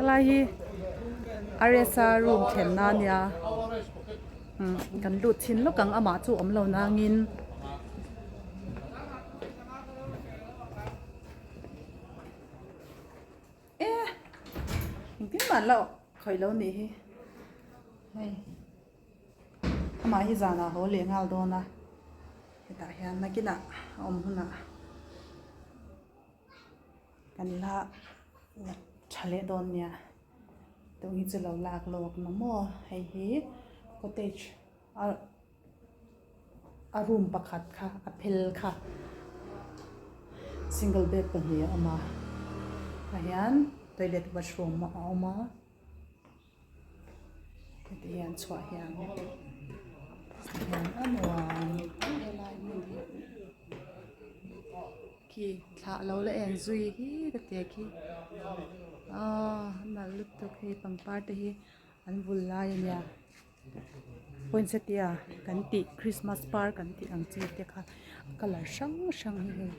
Helai hi RSA room thlenna a nia umm kan lut chhin lawk ang amah chu awm lo nangin. E engtin mah an la khawih lo nih hi hei amah hi zanah a haw leh nghal dawn a hetah hian nakinah a awm hunah kan la la tha leh dawn nia tun hi chu lo lak lawk na maw hei hi cottage a. A room pakhat kha a phel kha single bed pahnih a awm a tah hian toilet washroom a awm a heti hian chhuah hian a nuam helai hmun hi khi thla alo la en zui hi ka ti a khi aw a nalh lutuk hei pangpar te hi an vul lai a nia. Poinsettia kan tih Christmas par kan tih ang chi te kha colour hrang hrang hi hei.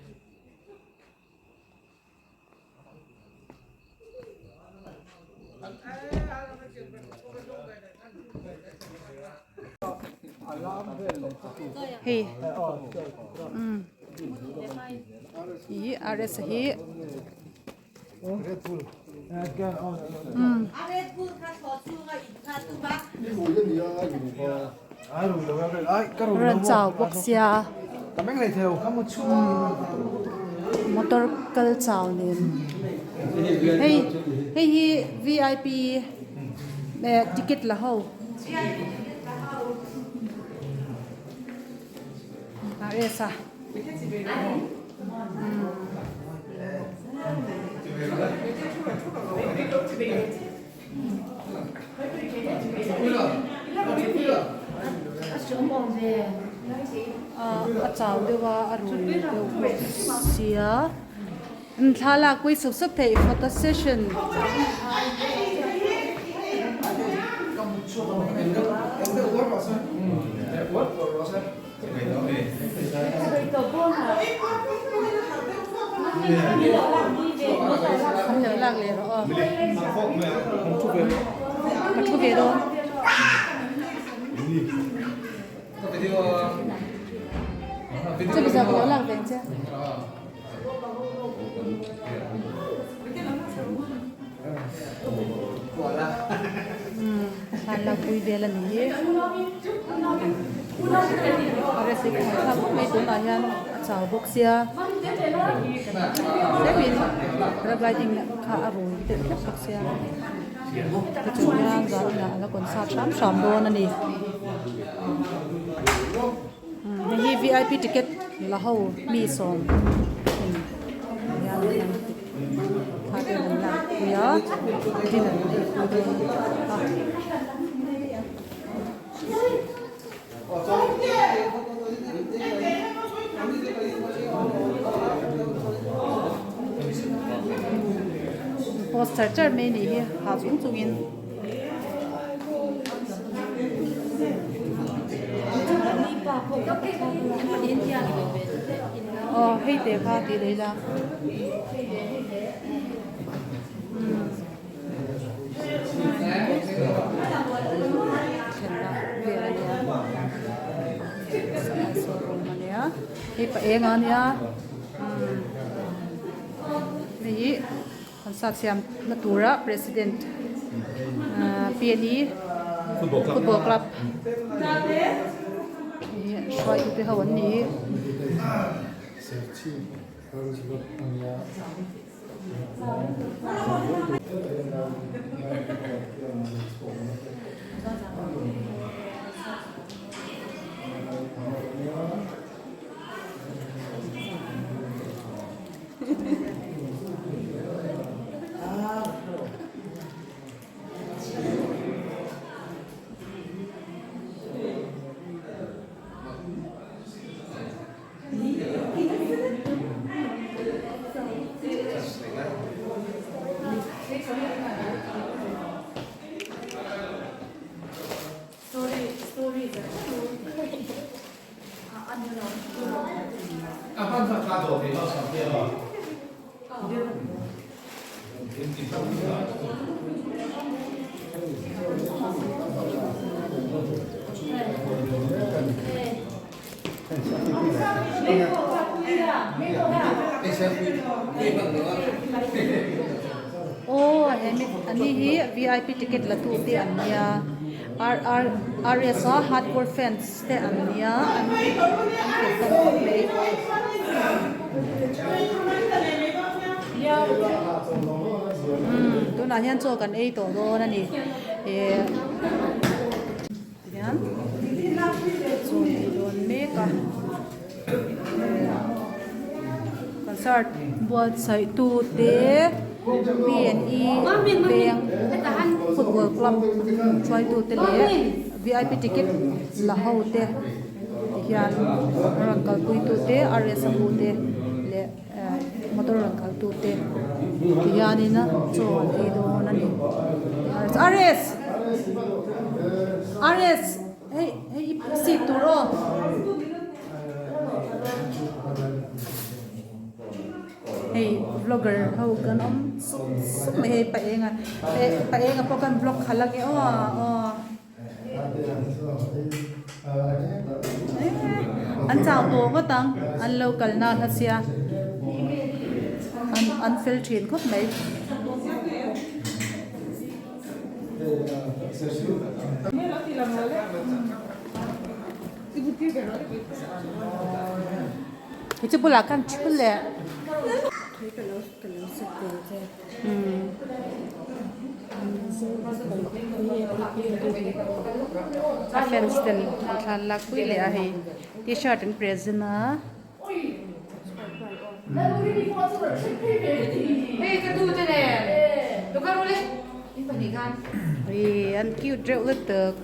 Hei umm ih RS hi. Rawn chau bawk sia motor kal chau nen hei hei hi vip eh ticket la ho RS a. A chau deuh a a rui deuh bawk sia thla lak pui sup sup theih photo session. An lo lak leh rawh aw. Ka thu ve dawn. Chumi zawk ka lo lak ve ang che. Thlan lak pui vel a ni hi. Rsa ka ngaihthlak khawp mai tunah hian a chau bawk sia tlemin paragliding kha a rui deuh hlek bawk sia tichuan hian zaninah a la concert hram hram dawn a ni. Hei hi vip ticket la ho mi sawm in hian an thla te an lak pui a dinner an ei pui dawn a. Post char char mai a nih hi ha chung chungin. Aw hei te kha tih leh ila thlenna vel a nia sangai saw room a nia hei pa eng a nia hei hi. Concert siam na tura President PNE Football Club hi hruaitu te ho an ni. Aw he mi ani hi vip ticket la tu te an nia r r r s a hardcore fans te an nia an an fel hlawm khawp mai. Umm tunah hian chaw kan ei tawh dawn a ni eh tihian chaw an ei dawn mek a concert buatsaih tu te P and E veng football club hruaitu te leh vip ticket la ho te tihian rawn kalpui tu te R S a pu te leh motor rawn kal tu te tihianin chaw an ei dawn a ni R S R S hei hei i seat tur aw. Hei vlogger ho kan awm sup sup mai hei pa enga pa enga pawh khan vlog khalh ange aw aw. An chau tawh ngawt ang an lo kal na hla sia an an fel thin khawp mai. Hei chu bulah khan thu leh. A fans ten an thlan lak pui leh a hei t-shirt an present a. Ih an cute reuh lutuk.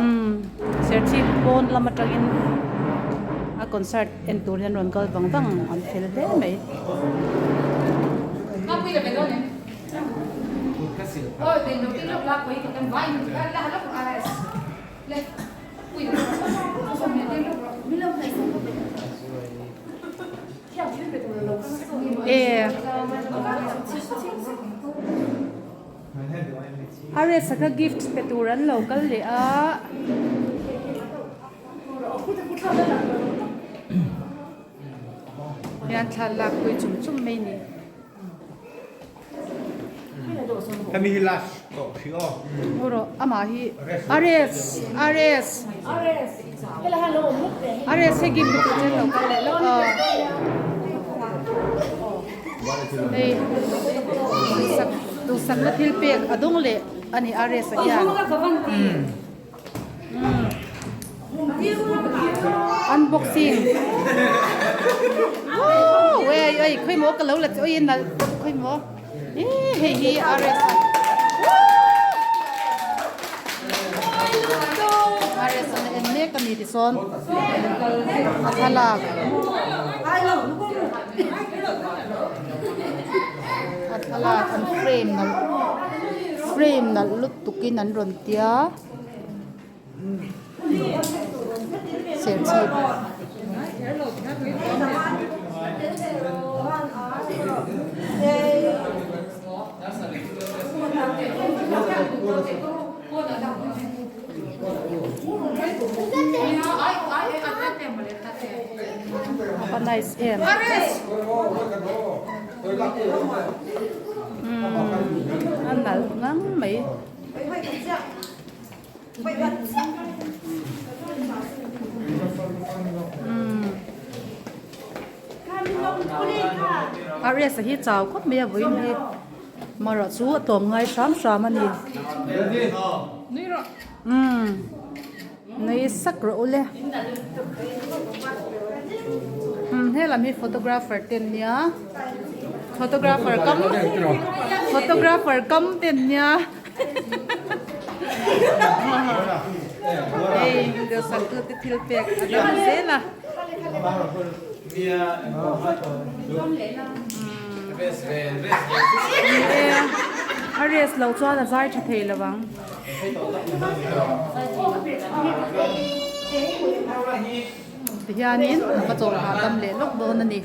Umm Serchhip pawn lam atangin a concert en tur hian rawn kal vang vang an fel hle mai. Aresa kha gift pe tur an lo kal leh a. Hian thlalak pui chum chum mai a ni. Hemi hi last tawh hrih aw. Aw rawh amah hi Ares Ares Ares hei gift pe tur che an lo kal leh lawk a. Hei duhsak duhsakna thil pek a dawng leh a ni Ares a hian. Unboxing Woo ei ei khawi maw ka lo la che oi nalh tak khawi maw ih hei hi RS a RS a en mek a ni tisawn a thlalak a thlalak an frame nalh frame nalh lutukin an rawn tia. Serchhip. A va nice em. Umm a nalh ngang mai. Arias a hi chau khawp mai a vawiin hi mara chu a tlawm ngai hram hram a ni umm nui sak rawh u le umm helam hi photographer te an nia photographer kam photographer kam te an nia. Hei duhsak tu te thil pek a dang zel a. Ni e a rest loh chuan a zai tha thei lo ang. Tihianin a va chawlh hahdam leh lawk dawn a ni.